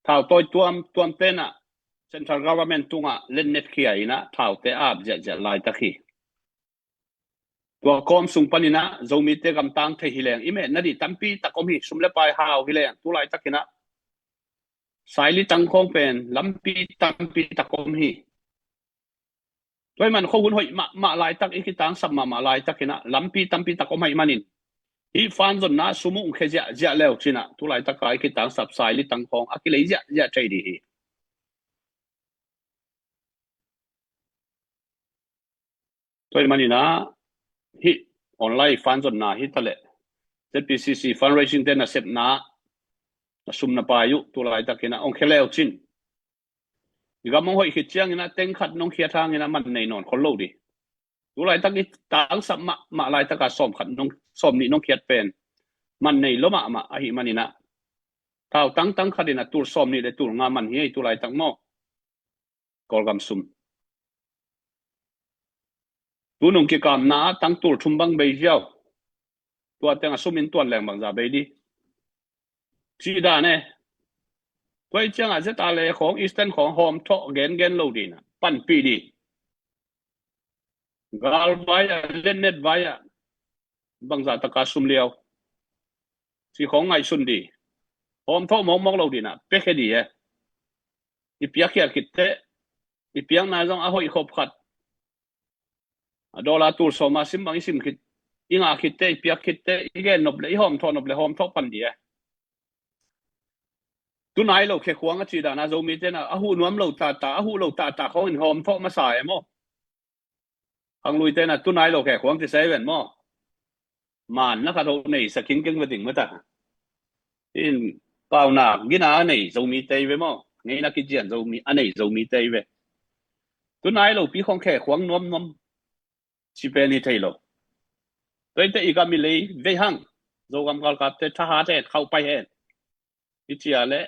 thautawi tuamtuamte in ah central government tungah lennetkhia in ah thaute a ap ziahziah laitak hi. Tua kawm sung panin ah Zomite gamtang thei hi leng i meh nading tampi tak om hi. Sum le pai hau hi leng, tulaitak in ah saili tangkhawng pen lampi tampi tak om hi. Tua ahih man khuahun hoih mahmah laitak, i kitangsap mahmah laitak in ah lampi tampi tak om ahih manin, hih fanzonna sum uh khia ziahziah leu cin ah tulaitak a i kitangsap saili tangkhawng a kilei ziahziah thei dih hi. Tua ahih manin ah hih online fanzonna hi ta leh, Z P C C fundraising te nasepna, na sum na pai uh tulaitak in ah hong khia leu cin, i gam hong hoih khit ciangin ah teng khat nong khiat hangin ah man nei nawn khol lo dih. Tu laitak i tangsap mahmah laitaka sawm khat nong, sawm nih nong khiat pen man nei lo mahmah ahih maninah, tau tangtang khatinah tul sawm nih le tul nga man hi ei tu laitak maw. Kawlgam sum. Tunung kikamna ah tang tul thum bang bei ziau. Tua tengah sum in tuan leng bangza bei di. Cih dan e. Tua i ciangah zeta le khawng, Eastern khawng hawm thawh gengen lo dinah panpih di. Galvai ah, letnet vai ah bangza taka sum liau. Cih khawng ngaihsun di. Hawm thawh mawkmawk lo dinah pekhe di e. I piakkhiat khitteh, i piakna zong a hoih khop khat. A dollar tul sawma sim bang i sim khit, i ngah khitteh, i piak khitteh, i gen nop le, i hawm thawh nop le hawm thawh pan di e. Tunai lo khekhuang a cih dana Zomi tenah a huh nuam lo tata, a huh lo tata khawngin hawm thawh masa e maw. Khanglui tenah tunai lo khekhuang ti sei ven maw. Manna khat ho nei sa khingkeng ve ding mata. In paunak gina a nei Zomi tei ve maw. Ngeina kizian Zomi a nei Zomi tei ve. Tunai lo pi khawng khekhuang nuamnuam. Ci pen hi thei lo. Tuaite i gam i lei vei hang. Zogam galkapte thahat hen, khauh pai hen. I cia le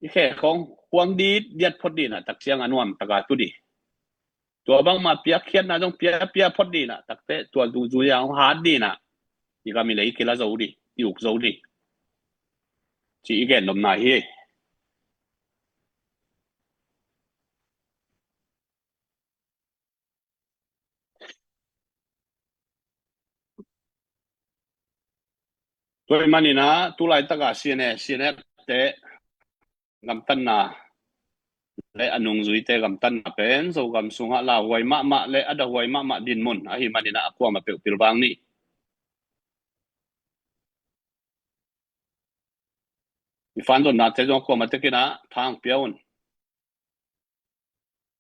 i khe khawng khuang dit diat phot dinah tak ciang a nuam taka tu di. Tua bangmah piakkhiatna zong pia pia phot dinah takte tua dungzui a hong hat dinah i gam i lei kila zo di, i uk zo di. Ci i gen nopna hi. Tua i maninah tu laitaka C N A, C N F te gamtatna le a nungzuite gamtatna pen Zogam sungah lauhuai mahmah le a dahuai mahmah dinmun ahih maninah a kuamah peuh pilvang ni. I fanzonnate zong a kuamah tekinah thang pia un.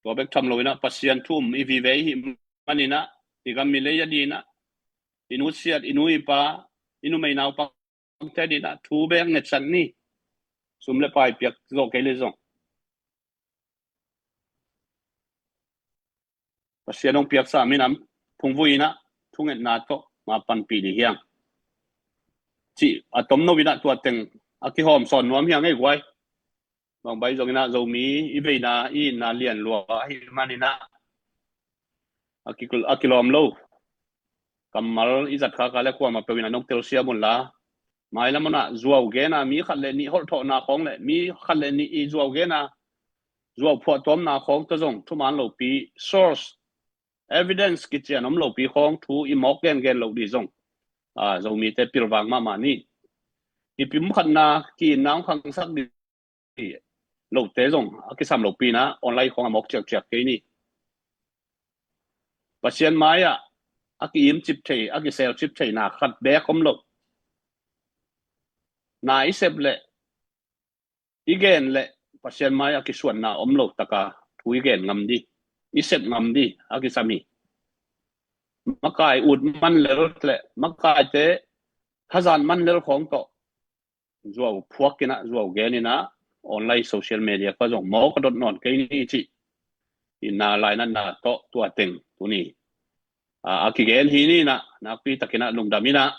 Tua bek tham loinah Pasian thu um i vive i hih maninah i gam i lei a dinah i nusiat, i nu i pa, i numei naupangte dinah thu bek ngetsat ni. Sum le pai piak zawh kei le zong Pasian hong piaksa minam phungvui inah thungetna tawh ma panpih dih hiang. Cih a tom no inah tua teng a kihawm sawn nuam hiang ei guai. Bangbai zong inah Zomi i veina i itna lian lua ahih maninah a ki, a kilawm lo. Kammal i zat khaka le kuamah peuh inah nong telsiam unla. Mailam unah zuau gena mi khat le nih holhthawhna khawng le mi khat le nih i zuau gena zuau phuahtawmna khawng tawh zong thuman lopi source, evidence kician om lopi khawng thu i mawk gengen loh dih zong a, Zomite pilvang mahmah ni. I pumkhatna ki-itna hong khangsak dih lote zong a kisam lopi inah online khawng a mawk ciakciak kei ni. Pasian mai-ah a ki-imcip thei, a kiselcip theihna khat beek om lo. Na i sep le i gen le Pasian mai-ah kisuanna om lo taka thu i gen ngam dih, i sep ngam dih a kisam hi. Makai ut man lel le makaite hazat man lel khawng tawh zuau phuak inah, zuau gen inah online social media kha zong mawk a dot nawn kei ni cih i na lainatna tawh tua teng tuni a, a kigen hi ni inah nakpi takinah lungdam inah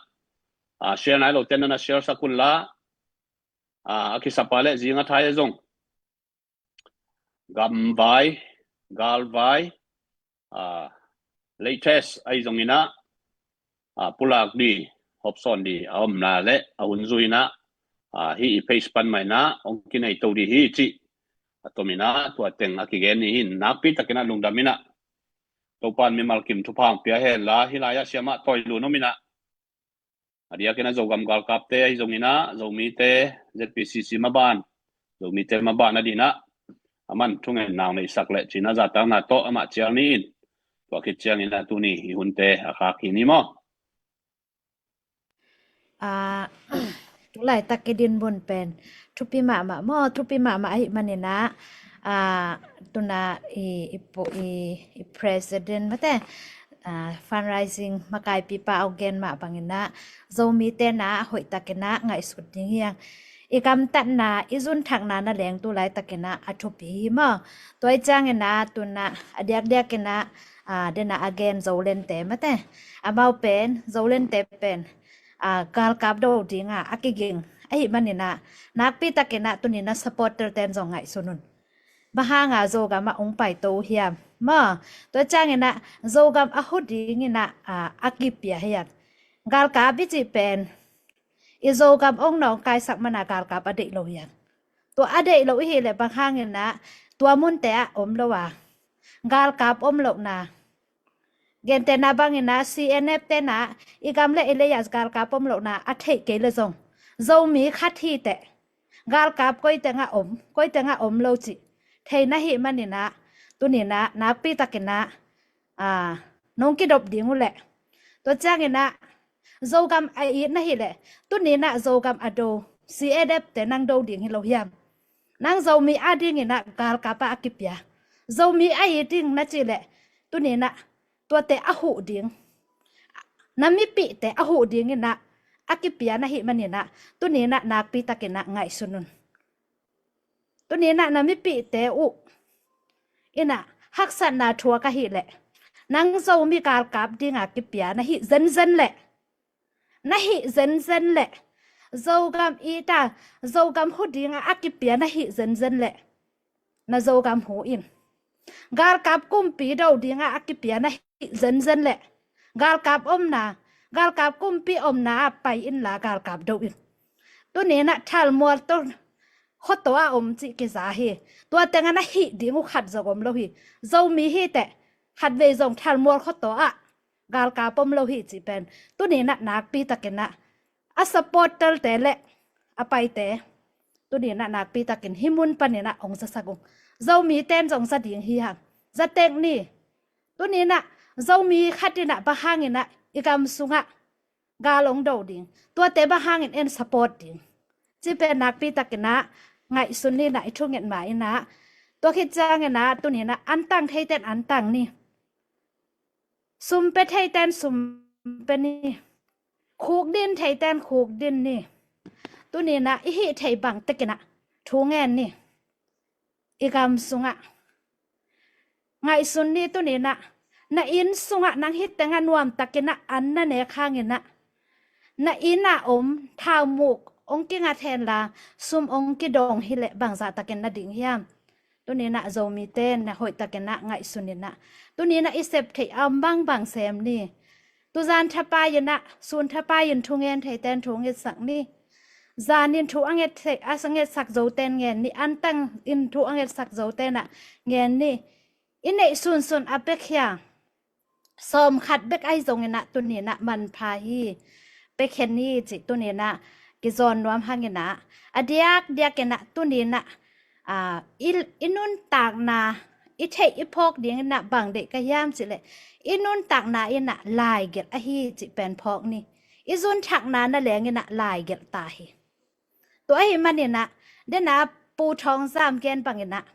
a, share nai lote nana share sak unla a, a kisapa le zinga thai a zong gamvai, galvai, a, latest ahi zong inah a, pulak dih, hopsawn dih a omna le a hun zui inah a, hih i page pan mah inah hong kinei to dih hi cih a tom inah tua teng a kigen ni hi. Nakpi takinah lungdam inah Topan mimal kim thupha hong pia henla hih lai-ah siamah Tawi Lun om inah a diakin a Zogam galkapte ahi zong inah Zomite Z P C C maban, Zomite maban a dinah a man thungen nau neihsak le cina zatakna tawh amah cial ni in tua khit ciang inah tuni i hunte a khak hi ni maw. A, tu laitak i dinmun pen thupi mahmah maw, thupi mahmah ahih maninah a, tuna i, i, i president mate a, fundraising makaipipa a gen mah banginah Zomite na hoihtakinah ngaihsut ding hiang. i gamtatna, i zunthakna na leng tu laitakin ah a thupi hi maw. Tua i ciangin ah tu-in ah a diakdiakin ah, a, den ah a gen Zolente mate. Amau pen, Zolente pen, a, galkap do ding ah a kiging ahih manin ah, nakpi takin ah tuni-in ah supporter ten zong ngaihsun un. Bang hang a Zogam ah hong paito uh hiam maw. Tua ciangin ah Zogam a hu dingin ah, a, a kipia hiam. Galkap i cih pen i Zogam ong nawngkaisak man a galkap a deih lo hiam. Tua a deih lo i hih leh bang hangin ah tua munte ah om lo a, galkap om lohna. Gentehna bangin ah C N F ten ah i gam le i lei ah galkap om lohna a theih kei leh zong, Zomi khat hi teh galkap koi teng ah om, koi teng ah om lo cih thei na hih manin ah, tuni-in ah nakpi takin ah, a, nong kidop ding uh leh. Tua ciangin ah Zogam a it na hih leh, tuni-in ah Zogam a do C N F te nang do ding hi lo hiam. Nang Zomi a dingin ah galkap ah a kipia, Zomi a it ding na cih leh, tuni-in ah tuate a huh ding, na mipihte a huh dingin ah a kipia na hih manin ah, tuni-in ah nakpi takin ah ngaihsun un. Tuni-in ah na mipihte uh in ah haksatna thuak ahih leh, nang Zomi galkap ding a kipia na hih zenzen leh, na hih zenzen leh, Zogam it a, Zogam hu ding a a kipia na hih zenzen leh, na Zogam hu in. Galkap kumpi do ding a a kipia na hih zenzen leh, galkap omna, galkap kumpi omna ah pai inla galkap do in. Tuni-in ah thalmual tawh khuataw ah om cih kiza hi. Tua teng ah na hih ding uh khat zong om lo hi. Zomi hi teh khatvei zong thalmual khuataw ah galkap om lo hi cih pen, tuni-in ah nakpi takin ah a supporter te le a paite, tuni-in ah nakpi takin hih mun panin ah ong zasak ung. Zomi ten zong za ding hi hang, za tek ni. Tuni-in ah Zomi khat in ah bang hangin ah i gam sungah gal ong do ding, tuate bang hangin en support ding, cih pen nakpi takin ah ngaihsun ni. Na i thunget ma in ah, tua khit ciangin ah tuni-in ah antang theiten antang ni. Sum pia theiten sum pia ni. Khukdin theiten khukdin ni. Tuni-in ah i hih theih bang tekin ah thu ngen ni. I gam sungah ngaihsun ni. Tuni-in ah na inn sungah nang hih teng ah nuamtakin ah an na nek hangin ah, na inn ah om thaumuk ong kingat henla, sum ong kidong hi leh bangzah takin na ding hiam. Tuni-in ah Zomite na hoih takin ah ngaihsun in ah, tuni-in ah i sep theih a om bangbang sem ni. Tuzan thapai in ah, sun thapai in thu ngen theiten thu ngetsak ni. Zan in thu a nget thei, a ngetsak zoten ngen ni. Antang in thu a ngetsak zoten ah ngen ni. I neih sunsun a pia khia sawm khat bek ahi zongin ah tuni-in ah manpha hi. Pia khia ni cih tuni-in ah kizawn nuam hangin ah, a diakdiakin ah tuni-in ah, a, i, i nuntakna, i theih i phawk dingin ah bang deih ka hiam cih leh, i nuntakna in ah laigelh ahi cih pen phawk ni. I zunthakna na lengin ah laigelh ta hi. Tua ahih manin ah, den ah Pu Thawng Zam gen bangin ah,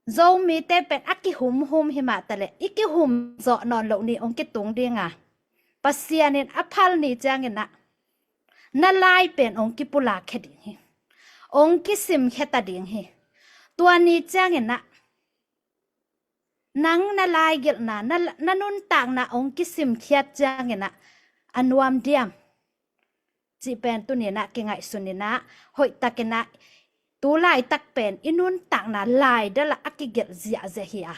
Zomite pen a kihumhum hi mah taleh, i kihum zawh nawn loh ni, ong kitung ding a. Pasian in a phal ni ciangin ah, na lai pen ong kipulak khia ding hi. Ong kisim khia ta ding hi. Tua ni ciangin ah, nang na laigelhna, na, na nuntakna ong kisim khiat ciangin ah, a nuam diam cih pen tuni-in ah kingaihsun in ah, hoih takin ah, tu laitak pen i nuntakna laidal ah a kigelh ziahziah hi a,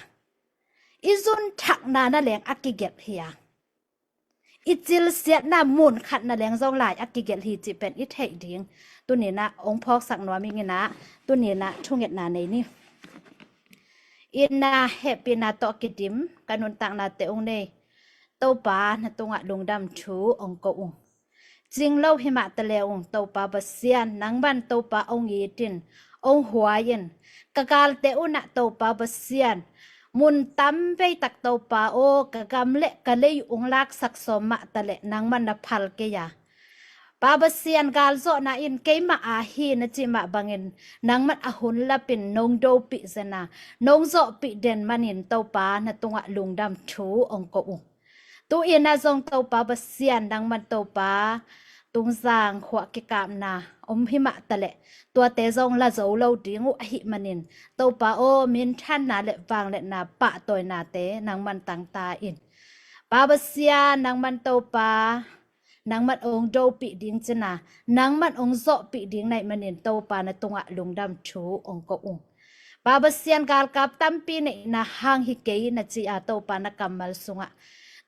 i zunthakna na leng a kigelh hi a, i cilsiatna mun khat na leng zong lai a kigelh hi cih pen i theih ding tuni-in ah ong phawksak nuam ing in ah, tuni-in ah thungetna nei ni. Itna hehpihna tawh kidim ka nuntaknate ung nei. Topa na tungah lungdam thu ong ko ung. Cing lo hi mah taleh ung, Topa Pasian, nangman Topa ong it in, ong huai in. Ka galte un ah Topa Pasian, mun tam veitak Topa aw, ka gam le ka lei ung laksak sawm mah taleh nangman na phal kei a. Pa Pasian, galzawhna in keimah aa hi na cih mah bangin, nangman a hun lapin nong dopih zen a, nong zawhpih den manin Topa na tungah lungdam thu ong ko ung. Tu-in ah zong Topa Pasian, nangman Topa tungzang khuah kikapna om himah taleh tuate zong la zo lo ding uh ahih manin, Topa aw, minthanna le vangliatna pahtawinate nangman tangta in. Pa Pasian, nangman Topa, nangman ong dopih ding cina, nangman ong zawhpih ding naih manin Topa na tungah lungdam thu ong ko ung. Pa Pasian, galkap tampi neihna hang hi kei na ci a Topa, na kammal sungah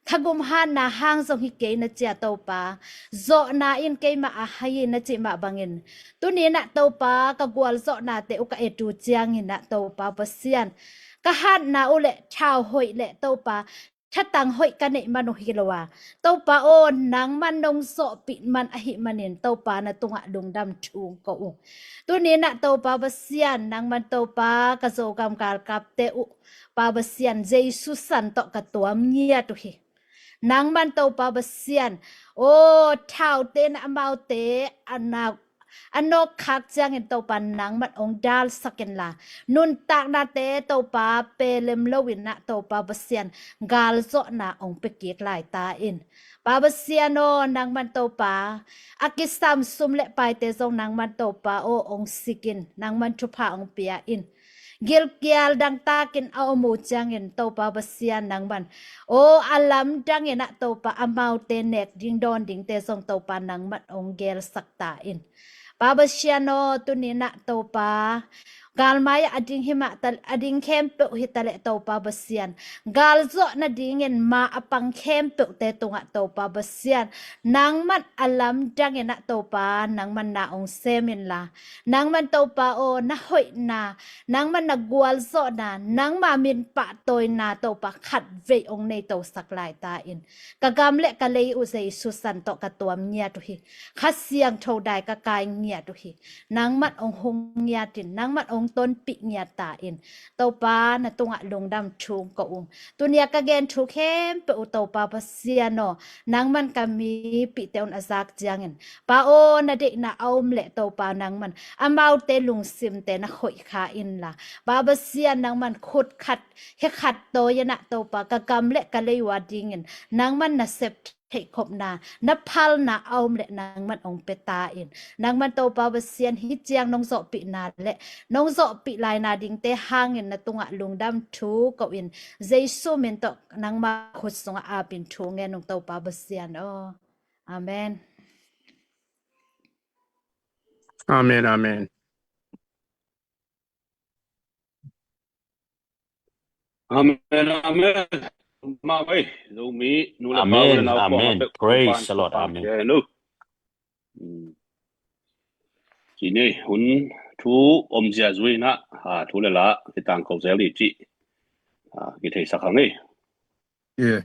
thagum hatna hang zong hi kei na ci a Topa, zawhna in keimah a hai hi na cih mah bangin, tuni nah Topa ka gualzawhnate uh ka et uh ciangin nah Topa Pasian, ka hatna uh le thau hoih le Topa thatang hoih ka neih man uh hi lo a, Topa aw, nangman nong zawhpih man ahih manin Topa na tungah lungdam thu ong ko ung. Tuni nah Topa Pasian, nangman Topa ka Zogam galkapte uh, Pa Pasian, Jesu san tawh ka tuam ngiat uh hi. Nangman Topa Pasian, aw, thaute na amaute a nawk a nawkkhak ciangin Topa nangman ong dalsak inla, nuntaknate Topa pelem loin nah Topa Pasian galzawhna ong pia kik lai ta in. Pa Pasian aw, nangman Topa a kisam sum le paite zong nangman Topa aw ong sik in, nangman thupha ong pia in. Gilkial dangtakin a om uh ciangin Topa Pasian nangman aw, a lamdangin ah Topa amaute nek ding dawn dingte zong Topa nangman ong gelsak ta in. Pa Pasian aw, tuni nah Topa galmai ah a ding himah ta, a ding khempeuh hi taleh Topa Pasian, galzawh nadingin ma a pang khempeuhte tungah Topa Pasian, nangman a lamdangin ah Topa nangman na ong sem inla, nangman Topa aw, na hoihna, nangman na gualzawhna, nangma min pahtawina Topa khatvei ong nei tosak lai ta in. Ka gam le ka lei uh Jesu san tawh ka tuam ngiat uh hi. Kha Siangtho dai ka kai ngiat uh hi. Nangman ong hong ngiat in, nangman ong tonpih ngiat ta in. Topa na tungah lungdam thu ong ko ung. Tunia ka gen thu khempeuh uh Topa Pasian aw, nangman ka mipihte un a zak ciangin, Pa aw, na deihna a om le Topa nangman amaute lungsimte na khoih kha inla, Pa Pasian nangman khut khat he khat tawi a nah Topa ka gam le ka lei uh a dingin nangman na sep theihkhopna, na phalna a om le nangman ong pia ta in. Nangman Topa Pasian hih ciang nong zawhpihna le nong zawhpih laina dingte hangin na tungah lungdam thu ko in, Jesu min tawh nangma khut sungah apin thu ngen ung Topa Pasian aw. Amen. Amen, amen. Amen, amen. Mah ei, Zomi nu le pa, amen, u le nau, amen, pawlkhat peuh, praise the Lord, amen. Ci ni, hun thu om zia zui na, ha, thu le la kitang ko zel i ci, ha, kitheisak hang ei. Yeah.